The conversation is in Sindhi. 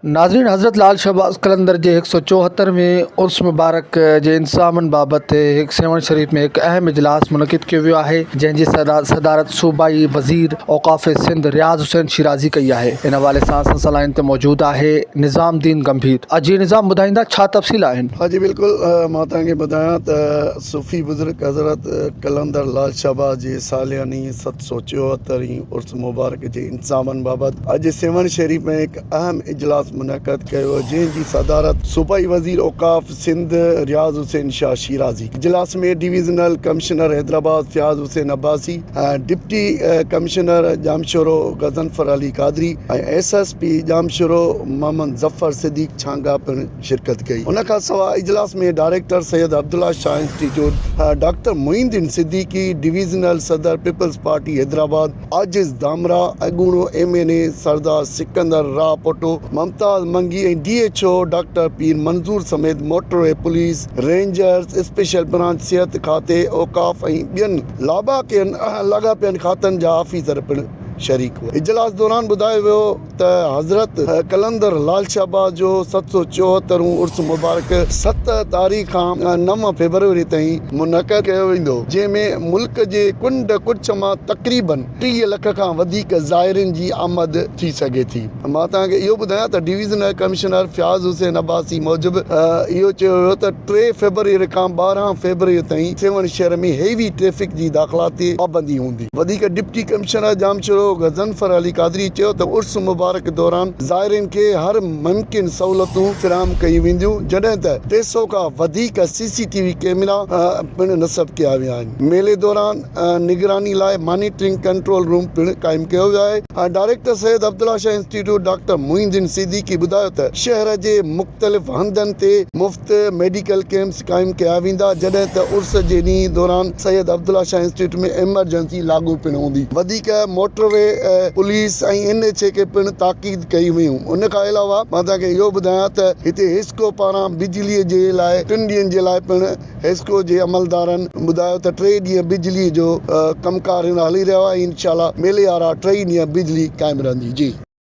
ناظرين حضرت لال شهباز قلندر جي هڪ سؤ چوهتر هين عرس مبارڪ جي انتظامن بابت هڪ سيوهڻ شريف ۾ هڪ اهم اجلاس منعقد ڪيو ويو آهي جنهن جي صدارت صوبائي وزير اوقاف سنڌ رياض حسين شيرازي ڪئي آهي ان حوالي سان اسان سان لائين تي موجود آهي نظام الدين گنڀير اجي نظام ٻڌائيندا ڇا تفصيل آهن. ها جي بلڪل مان توهان کي ٻڌايان ته صوفي بزرگ حضرت قلندر لال شهباز جي سالياني 774 هين عرس مبارڪ جي انتظامن بابت اڄ سيوهڻ شريف ۾ هڪ اهم اجلاس منعقد ڪيو ويو جنهن جي صدارت صوبائي وزير اوقاف سنڌ رياض حسين شاهه شيرازي اجلاس ۾ divisional commissioner Hyderabad Fayaz Hussain Abbasi deputy commissioner Jamshoro Ghazanfar Ali Qadri ۽ S S P Jamshoro Muhammad Zafar Siddique Chhanga پڻ شرڪت ڪئي. ان کان سواء اجلاس ۾ director Syed Abdullah Shah institute doctor Moinuddin Siddiqui, divisional صدر پيپلز پارٽي حيدرآباد عاجز ڌامراهه، اڳوڻو M N A Sardar Sikandar Rahpoto, Mumtaz Mangi ۽ D H O doctor Pir Manzoor سميت motorway police, rangers, special branch, صحت کاتي، اوقاف ۽ ٻين لاڳاپين کاتن جا آفيسر پڻ شريڪ هئا. اجلاس دوران ٻڌايو ويو ته حضرت قلندر لال شهباز جو 774 هون عرس مبارڪ 7 تاريخ کان 9 فيبروري تائين منعقد ڪيو ويندو، جنهن ۾ ملڪ جي ڪنڊ ڪڙڇ مان تقريبن 30 لک کان وڌيڪ زائرين جي آمد ٿي سگهي ٿي. مان توهان کي اهو ٻڌايان ته ڊويزنل ڪمشنر فياض حسين عباسي موجب اهو چيو ويو ته 3 فيبروري کان 12 فيبروري تائين سيوهڻ شهر ۾ هيوي ٽريفڪ جي داخلا تي پابندي هوندي. وڌيڪ ڊپٽي ڪمشنر ڄامشورو غضنفر علي قادري چيو ته عرس مبارڪ دوران زائرين کي هر ممڪن سهولتون فراهم ڪيون وينديون جڏهن ته 300 کان وڌيڪ سي سي ٽي وي ڪيمرا پڻ نصب ڪيا ويا آهن ميلي دوران نگراني لاء مانيٽرنگ ڪنٽرول روم پڻ قائم ڪيو ويو آهي director Syed Abdullah Shah institute doctor Moinuddin Siddiqui ٻڌايو ته شهر جي مختلف هنڌن تي مفت ميڊيڪل ڪيمپس قائم ڪيا ويندا، جڏهن ته عرس جي ڏينهن دوران سيد عبدالله شاهه انسٽيٽيوٽ ۾ ايمرجنسي لاڳو پڻ هوندي. وڌيڪ موٽروي پوليس ۽ اين ايڇ اي کي پڻ تاڪيد ڪيون ويون. ان کان علاوه مان توهان کي اهو ٻڌايان ته هتي حيسڪو پاران بجلي جي لاء ٽن ڏينهن جي لاء پڻ حيسڪو جي عملدارن ٻڌايو ته ٽي ڏينهن بجلي جو ڪم ڪار هلي رهيو آهي ۽ انشاء الله ميلي وارا ٽئي ڏينهن بجلي قائم رهندي. جي.